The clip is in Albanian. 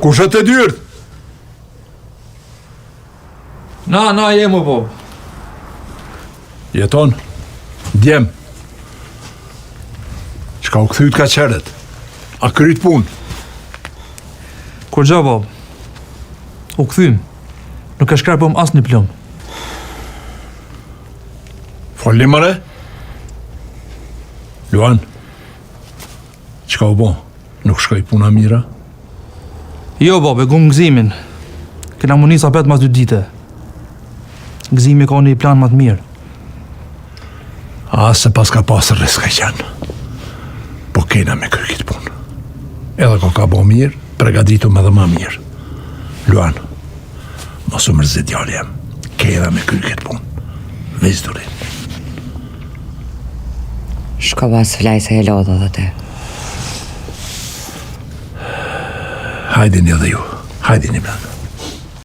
Kush është te dyert? Na, na jemi po. Jeton, djem. Çka u kthyt kaq herët? A kryt punë? Kurgjo, babë. U kthym. Nuk e shkrepëm asnjë plumb. Folni more? Luan, çka u bo? Nuk shkoi puna mirë a? Jo, babë, e gumë Gëzimin. Kena m'u nis apet mas dy dite. Gëzimi ka një plan ma të mirë. A, se paska pasë risk ka qenë. Po kena me kry këtë punë. Edhe koka bo mirë, pregaditum edhe ma mirë. Luan, mos u mërzit djali jem. Kena me kry këtë punë. Veç durim. Shkova s'flaj se e lodhë dhe te. Hajdeni edhe ju. Hajdeni brenda.